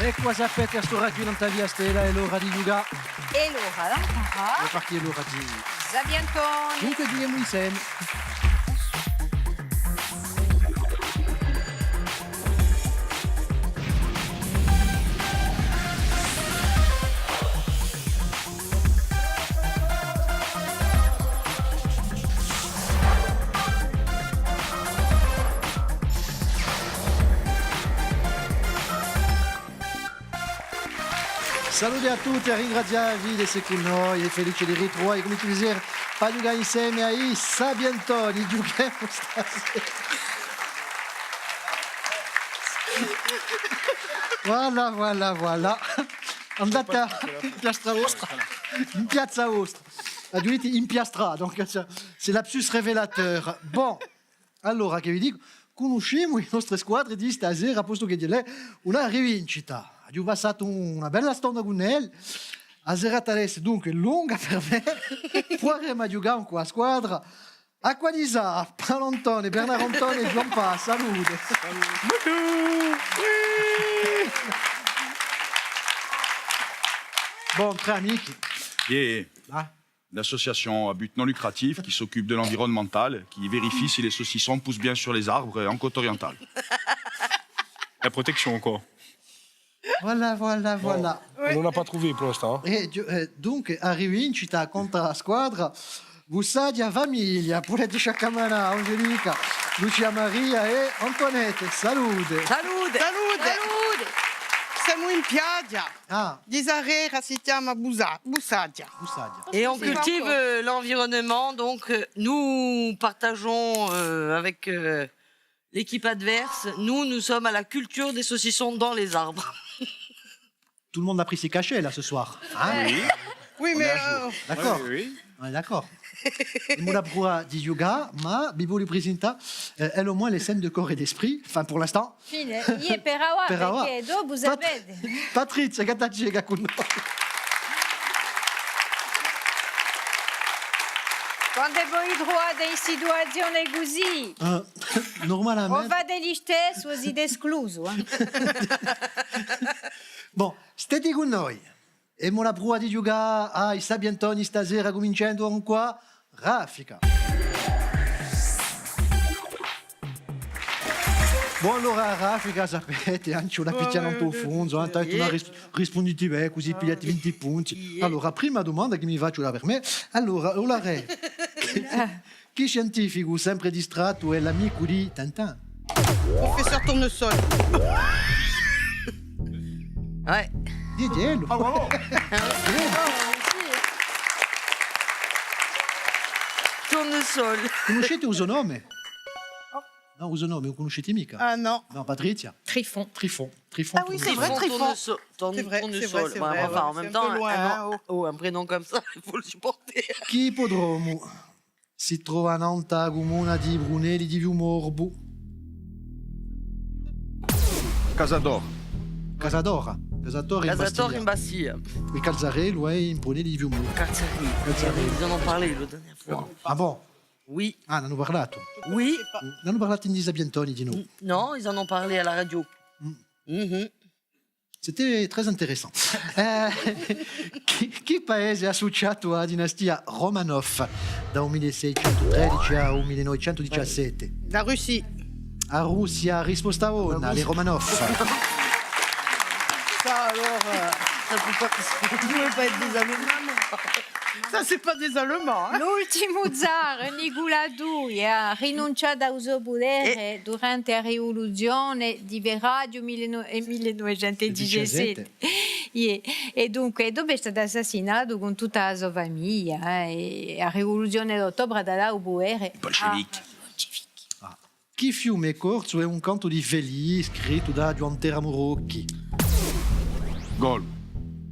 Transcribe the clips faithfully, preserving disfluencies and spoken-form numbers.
È quì sapete, à stu Radio Nantu Via Stella, hè l'ora di ghjucà. Hè l'ora d'amparà. È parchì hè l'ora di... Sapientoni. Dunque, ghjuchemu inseme. Salute à tutti, à ringrazià vi d'esse cù noi, è felice di ritruvà vi cum'è tutti i sere, pà ghjucà inseme à i Sapientoni, ghjuchemu stasera. Voilà, voilà, voilà. Andate à piastra vostra, in piazza vostra. Aghju dettu in piastra, donc c'est, c'est lapsus révélateur. Bon, allora, chì vi dicu, cunniscimu e nostre squadre di stasera, postu chì hè una rivincita. Aghju passatu una bella stonda cun elli. A serata hè dunque longa per mè. Pruveremu à ghjucà cù a squadra Acqua di Sà, Paolo Antone, Bernard Antone è Ghjuvan Pà, salute. Bonghjornu. Bon, trè amichi. Iè. Ah. L'association à but non lucratif qui s'occupe de l'environnemental, qui vérifie si les saucissons poussent bien sur les arbres en Côte-Orientale. La protection, quoi. Voilà, voilà, voilà. On n'en a pas trouvé pour l'instant, hein. È, eh, dunque, a rivincita contr'à a squadra Bussaghja Famiglia, pudete sciaccamanà, Angelica, Lucia Maria è Antoinette, salute. Salute. Salute. Salute. Simu in piaghja. Ah. Di sarera si chjama Busa-, Bussaghja. Bussaghja. Et on cultive, euh, l'environnement, donc, euh, nous partageons, euh, avec, euh, l'équipe adverse, nous, nous sommes à la culture des saucissons dans les arbres. Tout le monde a pris ses cachets, là, ce soir. Hein ? Oui. Oui, mais, euh, d'accord. Oui, oui. On est d'accord. Emu a prova di ghjucà, ma vi vogliu presentà, eh, elle au moins elle est saine de corps et d'esprit, enfin, pour l'instant. Fine, iè, per avà, per avà, perchè dopu sapete. Patrizia Gattaceca cun noi. Quandu vo vi truvate in situazione cusì, eh, nurmalamente, o fate listessu o site esclusu, eh. Bon, state cun noi. Emu a prova di ghjucà à i Sapientoni stasera, cuminciendu cù a raffica. Bon, allora, a raffica, sapete, ancu una pichja nant'à u fungu, eh, tandu ris-, rispundite bè, cusì pigliate vinti punti. Allora, prima dumanda chì mi facciu da per mè. Allora, o la rè. Chì scientificu sempre distrattu hè l'amicu di Tintin? Professeur Tournesol. Ouais. Dì, dillu. Ah, bravo. Tournesol. Cunniscite u so nome? Nò, u so nome, u cunniscite micca? Ah, nò. Nò, Patrizia? Trifon. Trifon. Trifon Tournesol. Ah oui, c'est vrai, Trifon. Tournesol. C'est vrai, c'est vrai, c'est vrai. Enfin, en même temps, un prénom comme ça, il faut le supporter. Chì ippodromu si trova nant'à a cumuna di Prunelli di Fiumorbu? Casadora. Casadora. Casadora in Bastia. Casadora in Bastia. È Calzarellu hè in Prunelli di Fiumorbu. Calzarellu. Calzarellu. Ils en ont parlé la dernière fois. Ah bon? Oui. Ah, n'anu parlatu? Oui. N'anu parlatu in i Sapientoni dinò? Non, ils en ont parlé à la radio. Mm. Mhm. C'était très intéressant. Eh, chì, chì paese hè assuciatu à a dinastia Romanov da u mille seicentu tredeci à u mille novecentu diciassette? La Russie. A Russia, risposta bona, les Romanov. Ça alors, euh, ça peut pas, ça pouvait pas être des Allemands, non ? Ça, c'est pas des Allemands, hein ? L'ultimu zar, Nicolas dui, hà rinunciatu à u so pudere durante a rivoluzione di ferraghju mille nove-, eh, mille novecentu diciassette. Iè, è dunque, dopu hè statu assassinatu cun tutta a so famiglia, eh, è a rivoluzione d'ottobre hà datu u pudere à i bolscevichi. Ah. Chì fiume corsu hè un cantu di Felì, scrittu da Ghjuvan Teramu Rocchi? Golu.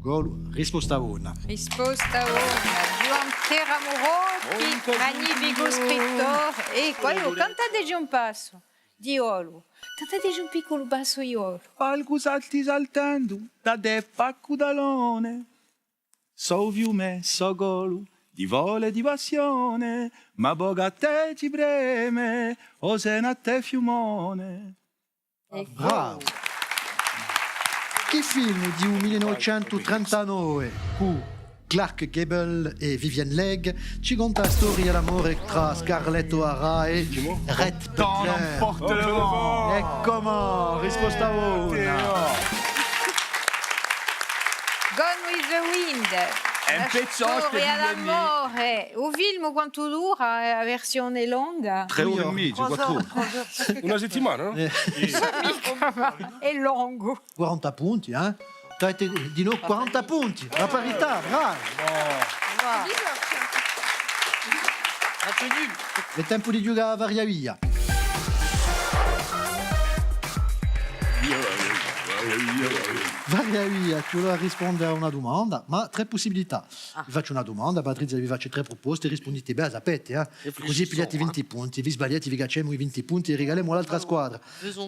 Golu, risposta bona. Risposta bona. Ghjuvan Teramu Rocchi, magnificu scrittore. È quale, cantateci un passu di Golu. Cantateci un picculu passu di Golu. Falcu salti saltendu, da te paccu talone. Sò u fiume, sò Golu, di fola è di passione, ma pocu à te ci preme, o sè nant'à te fiumone. Eccu. Bravu! Chì filmu di u mille novecentu trentanove cù Clark Gable è Vivien Leigh ci conta a storia d'amore trà Scarlett O'Hara è Rhett Butler? È cumu? Risposta bona. Gone with the Wind. Una storia d'amore. U filmu quantu dura? A versione longa? Trè ore è mezu, quattru ore. Una settimana, nò? Micca, ma hè longu. Quaranta punti, eh? T'avete di novu quaranta punti. La parità, bravi. Match nul. Hè tempu di ghjucà à Varia Via. Varia Via, ci vole à risponde à una dumanda, ma trè pussibilità. Vi facciu una dumanda, Patrizia vi face trè pruposte, rispundite bè, a sapete, eh? Cusì pigliate vinti punti, vi sbagliate, vi cacciemu i vinti punti è rigalemu à l'altra squadra.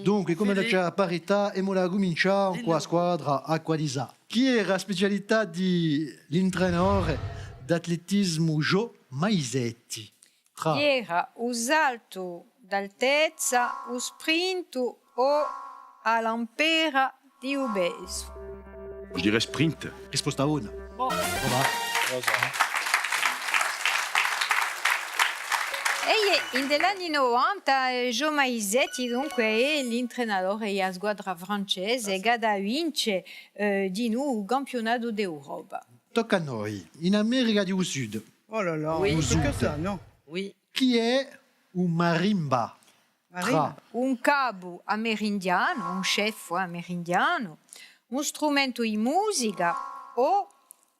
Dunque, cum'è ci hè a parità, emu da cumincià cù a squadra Acqua di Sà. Chì era a specialità di l'intrenadore d'atletismu Joe Maisetti? Trà. Era u saltu d'altezza, u sprint o a lampera di u pesu? Je dirais sprint. Risposta bona. Bon. È in l'anni novanta, eh, Joe Maisetti, dunque, hè l'intrenadore di a squadra francese chì hà da vince, eh, di novu u campiunatu d'Europa. Tocca à noi. In America di u Sud. Oh là là, oui. Di u Sud. Chì hè u marimba? Marimba. Trà. Un capu amerindianu, un chef amerindianu, un strumentu di musica o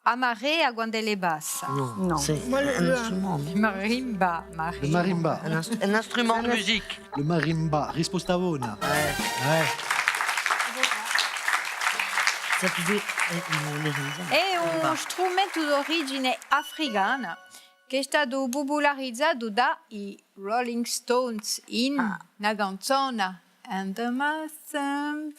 a marea quand'ella passa? Non, c'est un instrument. Marimba, marimba. Le marimba. Un instru-, un instrument de musique. Le marimba, risposta bona. Eh. Ça pouvait être un amérindien. Hè un strumentu d'origine africana chì hè statu pupularizatu da i Rolling Stones in una canzona, Under My Thumb.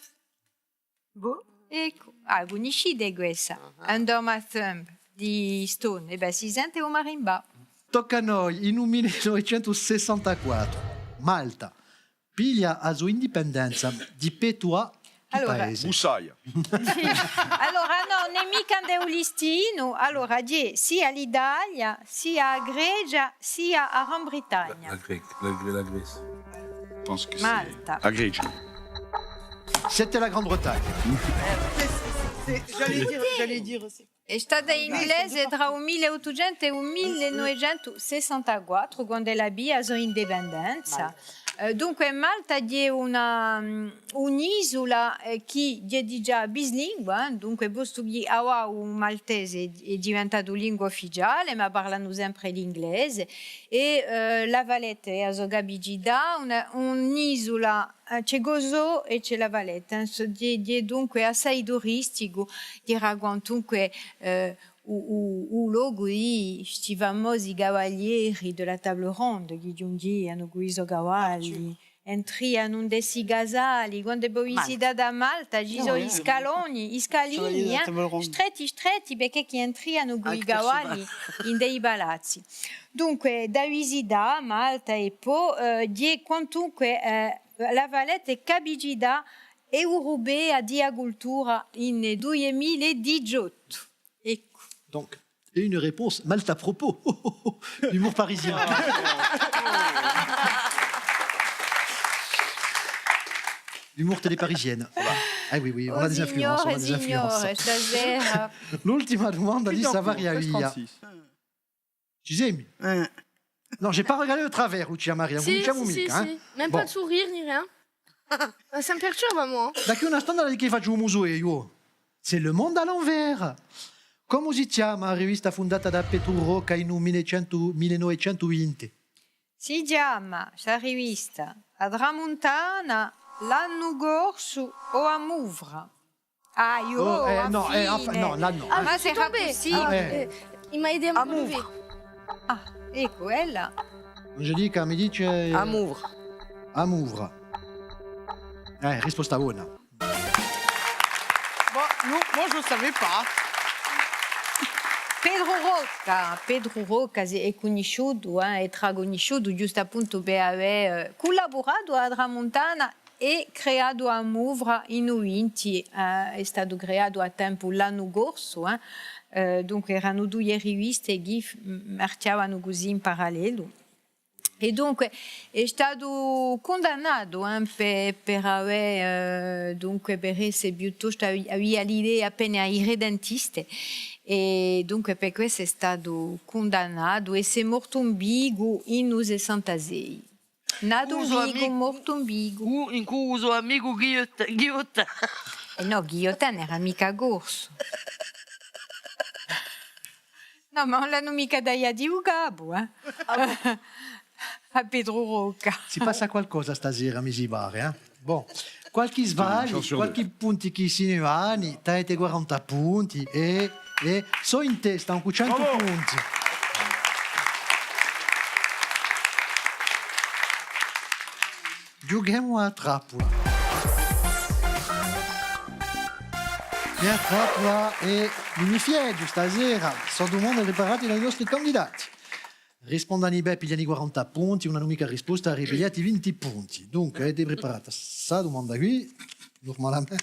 Boh. Eccu. Ah, cunniscite quessa? Under My Thumb di Stone. È bè, si sente u marimba. Tocca à noi, in u mille novecentu sessantaquattru, Malta piglia a so indipendenza di pettu à chì paese? Bussaia. Allora, nò, ùn hè micca ind'u listinu. Allora, ghjè sia l'Italia, sia a Grecia, sia a Gran Bretagna. La, la Gre-, la Gre-, la Grèce. Je pense que c'est Malta. La Grecia. C'était la Grande-Bretagne. C'est, c'est, c'est, j'allais dire, j'allais dire aussi. Hè stata inglese trà u mille ottucentu è u mille novecentu sessantaquattru, quand'ella piglia a so indipendenza. Eh, dunque, Malta hè una, mm, un'isula, eh, chì hè digià bislingua, eh, dunque, postu chì avà u maltese hè, hè diventatu lingua ufficiale, ma parlanu sempre l'inglese, è, eh, La Valetta hè a so capicità, una, un'isula, eh, ci hè Gozo è ci hè La Valetta, eh, sò, hè, hè dunque assai turisticu, era quantunque, eh, u, u, u locu di sti famosi cavalieri de la Table Ronde, chì ghjunghjianu cù i so cavalli, entrianu in sti casali, quandu vo visitate à Malta, ci sò i scaloni, i scalini, eh, stretti, stretti, perchè chì entrianu cù i cavalli in i palazzi. Dunque, da visità Malta è po, eh, hè quantunque, eh, La Valetta hè capicità europea di a cultura in dui mila è diciottu. Eccu. Donc, une réponse Maltapropos. L'humour parisien. L'humour télé parisienne. Ah oui, oui, on a des influences, on a des influences. L'ultima dumanda di sta Varia Via. Ci semi? Eh. Non, j'ai pas regardé de travers, Lucia Maria, ùn cuminciemu micca, eh? Même pas de sourire, ni rien. Ça me perturbe, moi. Da quì à una standa chì facciu u musu eiu. C'est le monde à l'envers. Cumu si chjama a rivista fundata da Petru Rocca in u mille centu, mille novecentu vinti? Si chjama sta rivista A Tramuntana, L'Annu Corsu o A Muvra? Ah, eiu, oh, eh, nò, eh, enfin, nò, là, nò. Ah, ma sarà pussibule. Ah, eh. Il m'a aidé à me relever. Ah, eccu, ella. Angelica mi dice A Muvra. A Muvra. Eh, risposta bona. Bon, non, moi, je savais pas. Petru Rocca, Petru Rocca hè cunnisciutu, eh, hè tracunnisciutu, ghjustu appuntu per avè, eh, cullaburatu à A Tramuntana è creatu a Muvra in u vinti, eh, hè statu creatu à tempu l'Annu Corsu, eh. Eh, dunque eranu duie riviste chì f-, m-, marchjavanu cusì in parallelu. È dunque hè statu cundannatu, eh, per, per avè, eh, dunque per esse piuttostu avi-, avia l'idee appena irredentiste, è dunque per questu hè statu cundannatu è s'hè mortu in Vicu in u sessantasei. Natu in Vicu, mortu in Vicu. Cù, incù u so amicu Ghiot-, Ghiottan. Eh nò, Ghiottan ùn era micca corsu. Nò, ma ùn l'anu micca tagliatu u capu, eh? À Petru Rocca. Si passa qualcosa stasera, mi si pare, eh? Bon, qualchì sbagli, qualchì punti chì si ne vani, t'avete quaranta punti è, è sò in testa cù centu punti. Ghjuchemu à a trappula. È a trappula hè, mi, mi fidu stasera, sò dumande preparate da i nostri candidati. Rispondani bè, pigliani quaranta punti, ùn anu micca risposta, ripigliati vinti punti. Dunque, avete preparata sta dumanda quì, nurmalamente.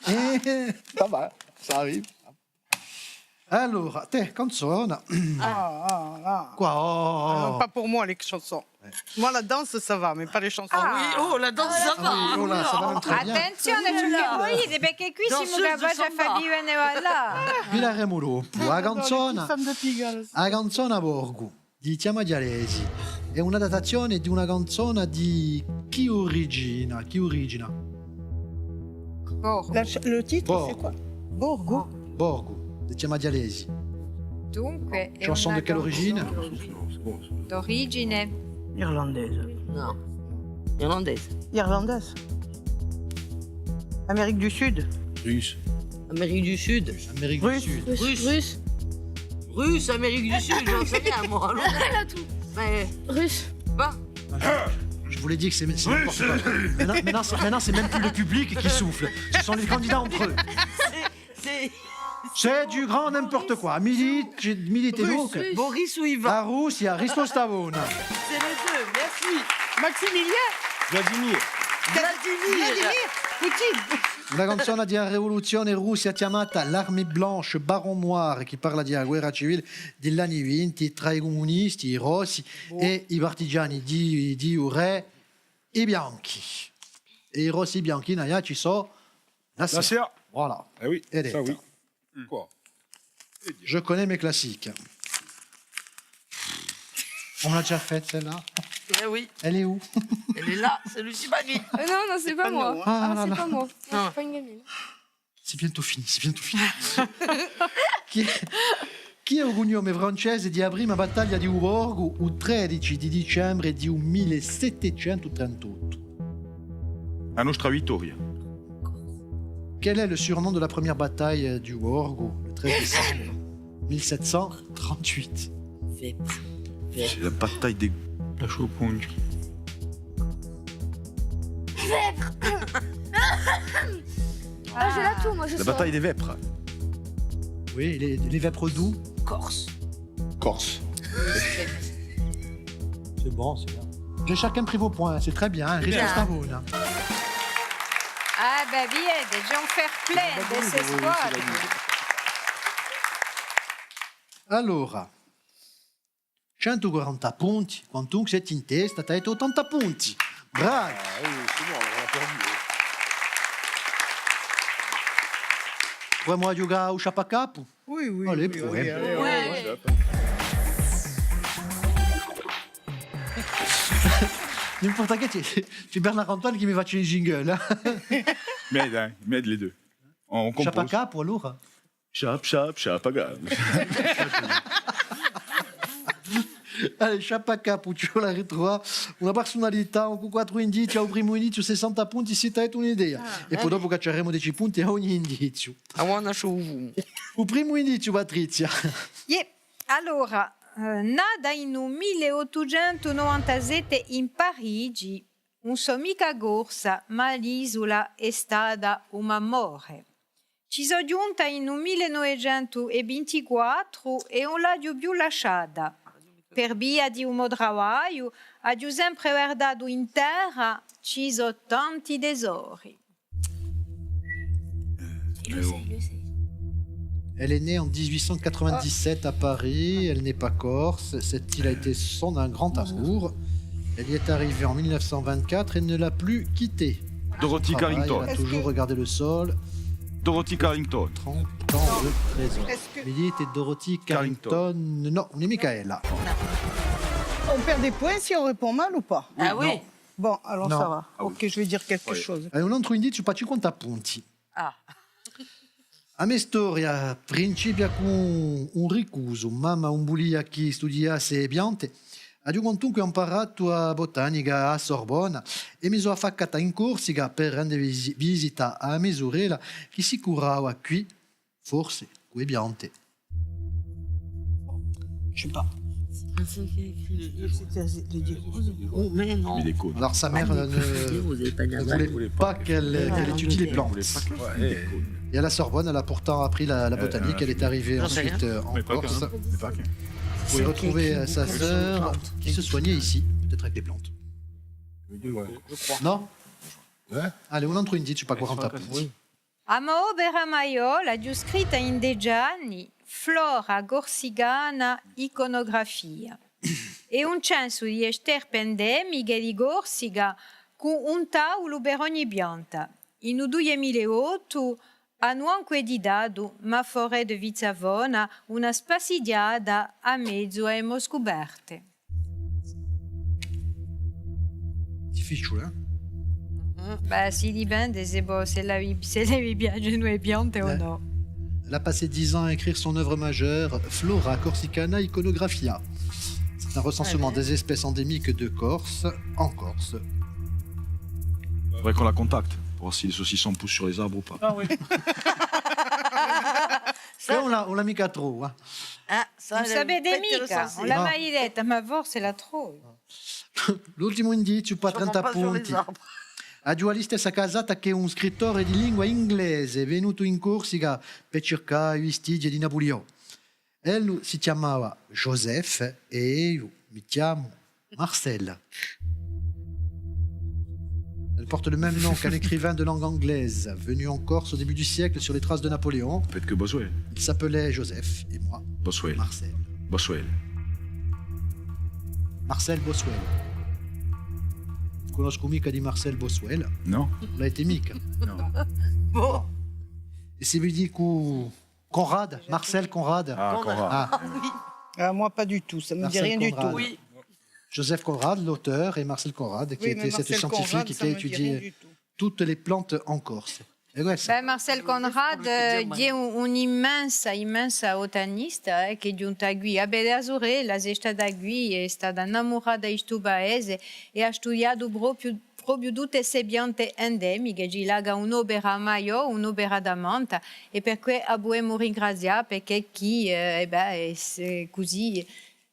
Eh, ça va, ça arrive. Allora, tè, canzona. Ah, ah, ah. Quoi, oh, oh, oh. Ah, pas pour moi, les chansons. Moi, la danse, ça va, mais pas les chansons. Ah oui, oh, la danse, ça va. Ah oui, oh là, ça va même très bien. Attenzione à ciò chì volete, perchè quì simu capaci à fà vi vene à ballà. Vi la remulo un pò. A canzona, a canzona Borgu di Chjama Aghjalesi hè un'adattazione di una canzona di chì origina? Chì origina? Borgu. La ch-, le titre, c'est quoi ? Borgu. Borgu, di Chjama Aghjalesi. Dunque, hè una canzona d'origine? Irlandese. Nò. Irlandese. Irlandese. Amérique du Sud. Russe. Amérique du Sud. Amérique du Sud. Russe. Russe. Russe, Amérique du Sud, j'en sais rien, moi. Alors, russe. Bah. Je voulais dire que c'est, c'est n'importe quoi. Maintenant, maintenant, c'est, maintenant, c'est même plus le public qui souffle. Ce sont les candidats entre eux. C'est, c'est du grand n'importe quoi. Midi, midi, donc. Boris ou Ivan ? A Russia, risposta bona. C'est les deux, merci. Maximilien ? Vladimir. Vladimir. Vladimir Poutine. Una canzona di a rivoluzione russa chjamata L'Armée Blanche, Baron Noir, chì parla di a guerra civile di l'anni vinti trà i cumunisti, i rossi, è i partigiani di, di u rè, i bianchi. È i rossi è i bianchi, in Aiacciu sò Nasser. Nasser. Voilà. Eh oui, ça oui. Quoi ? Je connais mes classiques. On me l'a déjà faite, celle-là. Eh oui. Elle est où ? Elle est là, c'est Lucie Marie. Euh, non, non, c'est pas moi. Ah, c'est pas moi. Non, je suis pas une gamine. C'est bientôt fini, c'est bientôt fini. Chì hè, chì hè u cugnome francese di a prima battaglia di u Borgu, u tredici di dicembre di u mille settecentu trentottu? A nostra vittoria. Quel est le surnom de la première bataille du Borgu, le treize décembre mille sept cent trente-huit? Vêpres. C'est la bataille des... La Chaux-Ponge. Vêpres. Ah, j'ai la toux, moi, ce soir. La bataille des vêpres. Oui, les, les vêpres d'où? Corse. Corse. C'est bon, c'est bien. J'ai chacun pris vos points, c'est très bien, hein. Risposta bona. Ah, ben, bien, déjà un fair play di ste squadre. Allora, centu quaranta punti, quantunque site in testa, t'avete ottanta punti. Bravi! Ah, eh, c'est bon, on a perdu, eh. Pruvemu à ghjucà à u sciappacapu? Oui, oui, allez, oui, pruvemu. Allez, allez, allez. N'importe quel, c'est, c'est Bernard Antoine chì mi face i jingle, hein. Mais, hein, mais les deux. On compose. Sciappacapu, allora? Sciap, sciap, sciappacapu. Allez, sciappacapu, ci vole à ritruvà una persunalità cù quattru indizii. À u primu indiziu, sessanta punti, s'è t'avete un'idea. Ah, è po dopu cacciaremu deci punti à ogni indiziu. Avà nasce u fumu. U primu indiziu, Patrizia. Iè, allora, eh, nata in u mille ottucentu novantasette in Parigi, ùn sò micca corsa, ma l'isula hè stata u Marmore. Ci sò ghjunta in u mille novecentu vintiquattru è ùn l'aghju più lasciata. Per via di u mo travagliu, aghju sempre guardatu in terra, ci sò tanti tesori. Elle est née en dix-huit cent quatre-vingt-dix-sept à Paris, elle n'est pas corse, cette île a été son un grand amour. Elle y est arrivée en mille neuf cent vingt-quatre et ne l'a plus quitté. Dorothy Carrington. Elle a toujours regardé le sol. Dorothy Carrington. Trente ans de prison. Est-ce que... Vidi, Dorothy Carrington. Nò, ùn hè micca ella. On perd des points si on répond mal ou pas ? Ah oui. Bon, alors ça va. Ok, je vais dire quelque chose. Allez, un altru indiziu per cinquanta punti. Ah. A me storia principia cù un ricusu. Mamma ùn vulia ch'e studiassi e piante. Aghju quantunque amparatu a botanica à a Sorbona è mi sò affaccata in Corsica per rende visi-, visita à a me surella chì si curava quì, forse, cù e piante. Je sais pas. Oh, mais non. Allora, sa mère ne, ne voulait pas qu'elle, qu'elle étudie les plantes. Et à la Sorbonne, elle a pourtant appris la, la botanique. Elle est arrivée ensuite, euh, en Corse. Pour y retrouver, euh, sa sœur qui se soignait ici, peut-être avec des plantes. Non ? Allez, un altru indiziu per quaranta punti. A mo opera maiò l'aghju scritta in dece anni, Flora corsicana, iconografia. Hè un censu di e sterpe endemiche di Corsica cù un tavulu per ogni pianta. In u dui mila è ottu anu ancu editatu Ma forêt de Vizzavona, una spassighjata à mezu à e mo scuperte. Difficiule, eh ? Mhm. Bè, si dipende s'è vo-, s'è la vi-, s'è vi piacenu e piante o nò. Elle a passé dix ans à écrire son œuvre majeure, Flora Corsicana Iconographia. C'est un recensement des espèces endémiques de Corse, en Corse. Faudrait qu'on la contacte pour voir si les saucissons poussent sur les arbres ou pas. Ah oui. Quì ùn la, ùn la micca trovu, eh. Ah, ça, ùn sapete micca, ùn l'hà mai detta, ma forse la trovu. L'ultimu indiziu per trenta punti. Aghju a listessa casata chè un scrittore di lingua inglese, venutu in Corsica per circà i vestighji di Napuliò. Ellu si chjamava Joseph è eiu mi chjamu Marcel. Elle porte le même nom qu'un écrivain de langue anglaise, venu en Corse au début du siècle sur les traces de Napoléon. Peut-être que Boswell. Il s'appelait Joseph, et moi, Boswell. Marcel. Boswell. Marcel Boswell. Cunnoscu micca di Marcel Boswell. Non. Ùn l'avete micca. Non. Bon. È s'è vi dicu Conrad, Marcel Conrad. Ah, Conrad. Ah. Ah, moi, pas du tout, ça me dit rien du tout. Marcel Conrad. Oui. Joseph Conrad, l'auteur, et Marcel Conrad, qui était cette scientifique qui a étudié toutes les plantes en Corse. È quessa. Bè, Marcel Conrad, eh, hè un, un'immensa, immensa botanista, eh, chì hè ghjunta quì. Vabbè, a surella hè stata quì, hè stata innamurata di stu paese è hà studiatu propiu propiu tutte ste piante endemiche, ci laca un'opera maiò, un'opera tamanta, è per què a pudemu ringrazià, perchè chì, eh, è bè, eh, cusì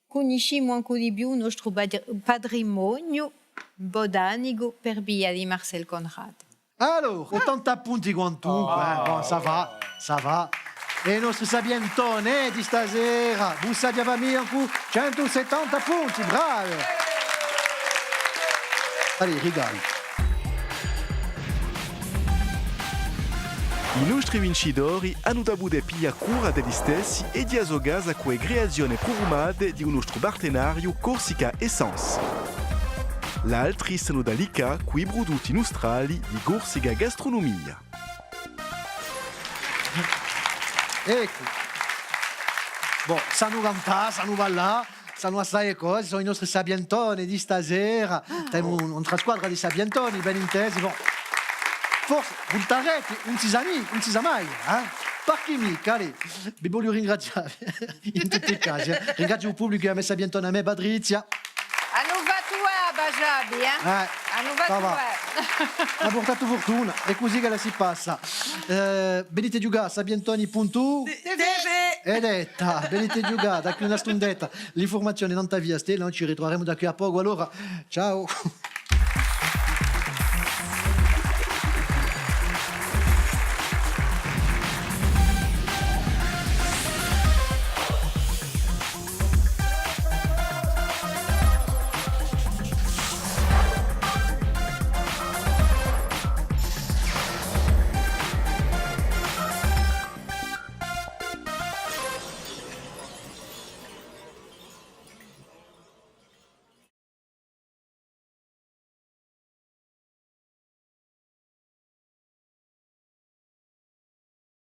cunniscimu ancu di più u nostru patri-, patrimoniu botanicu per via di Marcel Conrad. Allora, ottanta punti quantunque, eh, bon, ça va, ça va. È i nostri sapientoni, eh, di stasera, Bussaghja Famiglia cù centu settanta punti, bravi! Allez, rigali. I nostri vincitori anu da pudè piglià cura di elli stessi è di a so casa cù e creazione prufumate di u nostru partenariu Corsica Essence. L'altri s'anu da liccà cù i prudutti nustrali di Corsica Gastronomia. Eccu. Bon, sanu cantà, sanu ballà, sanu assai cose, sò i nostri sapientoni di stasera. T'avemu un, un'altra squadra di sapientoni, ben intesi. Bon. Forse vultarete, ùn si sà mi-, ùn si sà mai, eh? Parchì micca, allez. Vi vogliu ringrazià in tutti i casi, eh. Ringraziu u publicu è a me sapientona, a me Patrizia. Anu fattu bè, Basgiabi, eh? Eh, anu fattu bè. Hà purtatu furtuna, hè cusì ch'ella si passa. Eh, venite à ghjucà à sapientoni puntu T V. Hè detta, venite à ghjucà da quì à una stundetta. L'infurmazione nant'à Via Stella, noi ci ritruveremu da quì à pocu, allora, ciao.